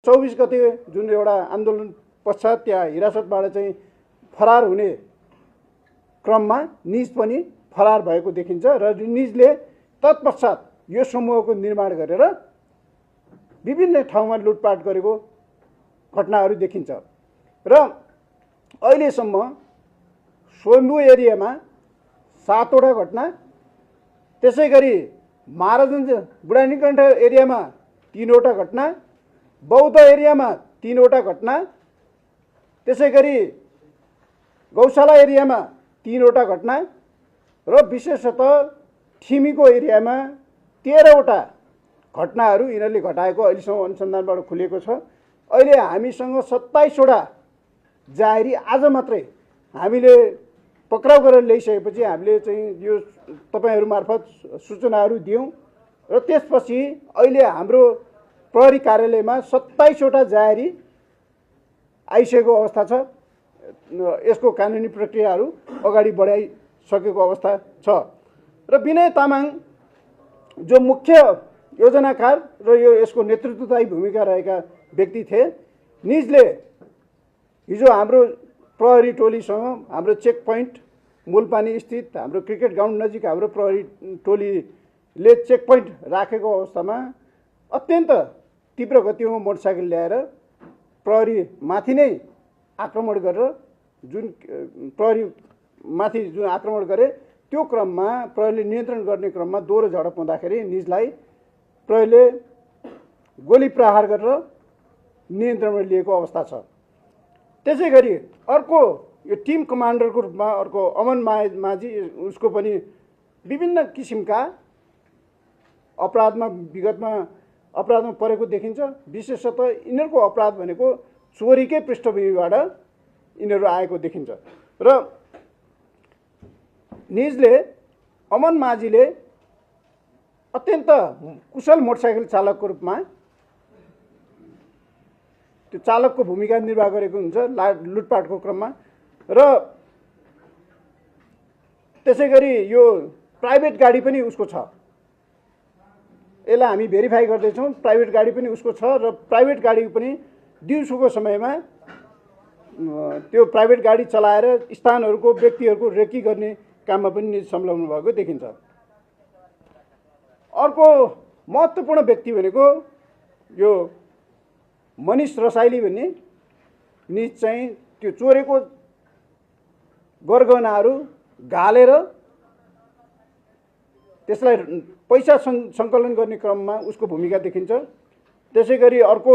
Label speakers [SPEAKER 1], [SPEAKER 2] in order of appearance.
[SPEAKER 1] 24 गते जुन एउटा आन्दोलन पश्चात त्यहाँ हिरासतबाट चाहिँ फरार हुने क्रममा निज पनि फरार भएको देखिन्छ र निजले तत्पश्चात यो समूहको निर्माण गरेर विभिन्न ठाउँमा लुटपाट गरेको घटनाहरू देखिन्छ र अहिलेसम्म स्वयम्भू एरियामा 7 वटा घटना, त्यसै गरी महाराजगञ्ज बुढानीकण्ठ एरियामा 3 वटा घटना, बौद्ध एरियामा 3 वटा घटना, त्यसै गरी गौशाला एरियामा 3 वटा घटना र विशेषतः ठिमीको एरियामा 13 वटा घटनाहरू यिनीहरूले घटाएको अहिलेसम्म अनुसन्धानबाट खुलेको छ। अहिले हामीसँग 27 वटा जाहेरी आज मात्रै हामीले पक्राउ गरेर ल्याइसकेपछि हामीले चाहिँ यो तपाईहरु मार्फत सूचनाहरू दियौं र त्यसपछि अहिले हाम्रो प्रहरी कार्यालयमा 27 वटा जाहेरी आइसकेको अवस्था छ। यसको कानुनी प्रक्रियाहरू अगाडि बढाइसकेको अवस्था छ र विनय तामाङ जो मुख्य योजनाकार र यसको नेतृत्वदायी भूमिका रहेका व्यक्ति थिए, निजले हिजो हाम्रो प्रहरी टोलीसँग हाम्रो चेक पोइन्ट मूलपानी स्थित हाम्रो क्रिकेट ग्राउन्ड नजिक हाम्रो प्रहरी टोलीले चेक पोइन्ट राखेको अवस्थामा अत्यन्त तीव्र गतिमा मोटरसाइकल ल्याएर प्रहरी माथि नै आक्रमण गरेर जुन प्रहरी माथि जुन आक्रमण गरे त्यो क्रममा प्रहरीले नियन्त्रण गर्ने क्रममा दोहोरो झडप हुँदाखेरि निजलाई प्रहरीले गोली प्रहार गरेर नियन्त्रणमा लिएको अवस्था छ। त्यसै गरी अर्को यो टिम कमान्डरको रूपमा अर्को अमन माझी, उसको पनि विभिन्न किसिमका अपराधमा विगतमा अपराधमा परेको देखिन्छ। विशेषतः यिनीहरूको अपराध भनेको चोरीकै पृष्ठभूमिबाट यिनीहरू आएको देखिन्छ र निजले अमन माझीले अत्यन्त कुशल मोटरसाइकल चालकको रूपमा त्यो चालकको भूमिका निर्वाह गरेको हुन्छ लुटपाटको क्रममा र त्यसै गरी यो प्राइभेट गाडी पनि उसको छ। यसलाई हामी भेरिफाई गर्दैछौँ। प्राइभेट गाडी पनि उसको छ र प्राइभेट गाडी पनि दिउँसोको समयमा त्यो प्राइभेट गाडी चलाएर स्थानहरूको व्यक्तिहरूको रेकी गर्ने काममा पनि निज संलग्न भएको देखिन्छ। अर्को महत्त्वपूर्ण व्यक्ति भनेको यो मनिष रसाइली भन्ने निज चाहिँ त्यो चोरेको गरगहनाहरू गालेर त्यसलाई पैसा सङ्कलन गर्ने क्रममा उसको भूमिका देखिन्छ। त्यसै गरी अर्को